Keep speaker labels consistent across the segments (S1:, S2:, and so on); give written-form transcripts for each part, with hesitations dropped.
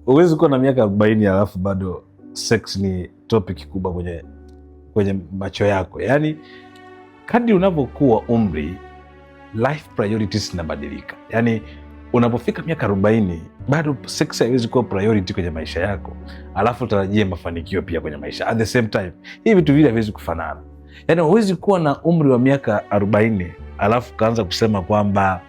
S1: Huwezi kuwa na miaka 40 alafu bado sex ni topic kubwa kwenye macho yako. Yaani kadri unavyokuwa umri, life priorities zinabadilika. Yaani unapofika miaka 40 bado sex haiwezi kuwa priority kwenye maisha yako, alafu utarajie mafanikio pia kwenye maisha at the same time. Hivi vitu vile haviwezi kufanana. Yaani huwezi kuwa na umri wa miaka 40 alafu kaanza kusema kwamba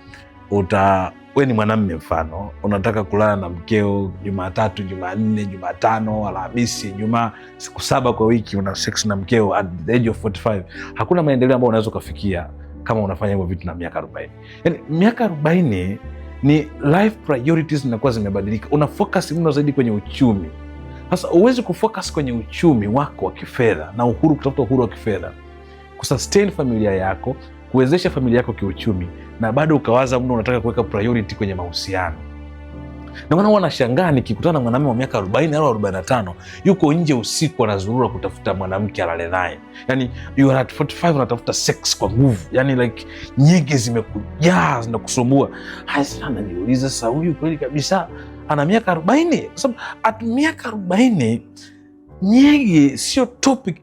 S1: we ni mwanamme mfano unataka kulala na mkeo Jumatatu, Jumanne, Jumatano, Alhamisi, Ijumaa, siku 7 kwa wiki una sex na mkeo at the age of 45. Hakuna maendeleo ambayo unaweza ukafikia kama unafanya hivyo vitu na miaka 40. Yaani miaka 40 ni life priorities zinakuwa zimebadilika, una focus mno zaidi kwenye uchumi. Sasa huwezi kufocus kwenye uchumi wako wa kifedha na uhuru, kutafuta uhuru wa kifedha, kusustain familia yako, kuwezesha familia yako kiuchumi, na bado ukawaza mno unataka kuweka priority kwenye mahusiano. Ndio maana huwa nashangaa nikikutana na mwanamume wa miaka 40 au 45 yuko nje usiku anazurura kutafuta mwanamke alale naye. Yani you are at 45 unatafuta sex kwa nguvu, yani like nyingi zimekujaa zinakusumbua. Hasa najiuliza sasa, huyu kweli kabisa ana miaka 40? Kwa sababu at miaka 40 nyege sio topic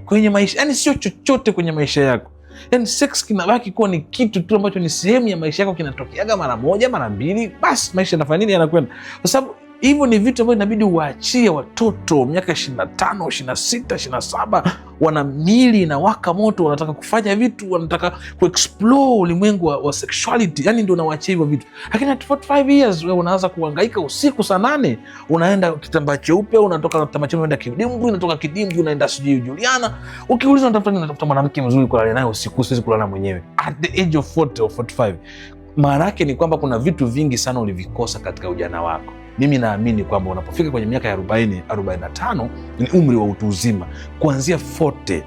S1: kwenye maisha, yani sio chochote kwenye maisha yako. Yani sex kinabaki kuwa ni kitu tu ambacho ni sehemu ya maisha yako, kinatokeaga mara moja mara mbili, basi maisha yanafanya nini, yanakwenda. Kwa sababu hivyo ni vitu ambavyo inabidi uwaachie watoto miaka 25, 26, 27, wana miili inawaka moto, wanataka kufanya vitu, wanataka kuexplore ulimwengu wa sexuality, yani ndio unawaachia hivyo vitu. Lakini at 45 years wewe unaanza kuhangaika usiku saa 8, unaenda kitambaa cheupe, unatoka kitambaa cheupe unaenda kidimbwi, unatoka kidimbwi unaenda sijui Juliana. Ukiuliza unatafuta nini? Unatafuta mwanamke mzuri kulala naye usiku, siwezi kulala mwenyewe. At the age of 40 or 45, maana yake ni kwamba kuna vitu vingi sana ulivikosa katika ujana wako. Mimi naamini kwamba unapofika kwenye miaka ya 40, 45 ni umri wa utu uzima. Kuanzia 40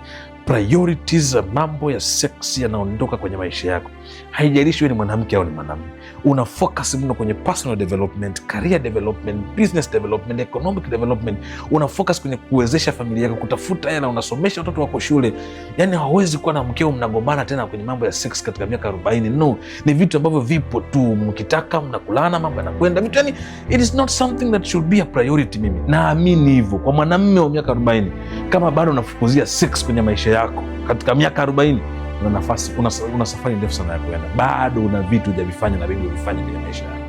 S1: priorities za mambo ya sex yanaondoka kwenye maisha yako. Haijalishi wewe ni mwanamke au ni mwanamume, una focus mno kwenye personal development, career development, business development, economic development. Una focus kwenye kuwezesha familia yako, kutafuta hela, unasomesha watoto wako shule. Yani hauwezi kuwa na mkeo mnagombana tena kwenye mambo ya sex katika miaka 40. No, ni vitu ambavyo vipo tu, mkitaka mnakulana, mambo yanakwenda vitu. Yani it is not something that should be a priority. Mimi naamini hivyo kwa mwanamume wa miaka 40, kama bado unafukuzia sex kwenye maisha yako katika miaka 40, una nafasi, una safari ndefu sana ya kwenda, bado una vitu hujavifanya na vingi uvifanye kwenye maisha yako.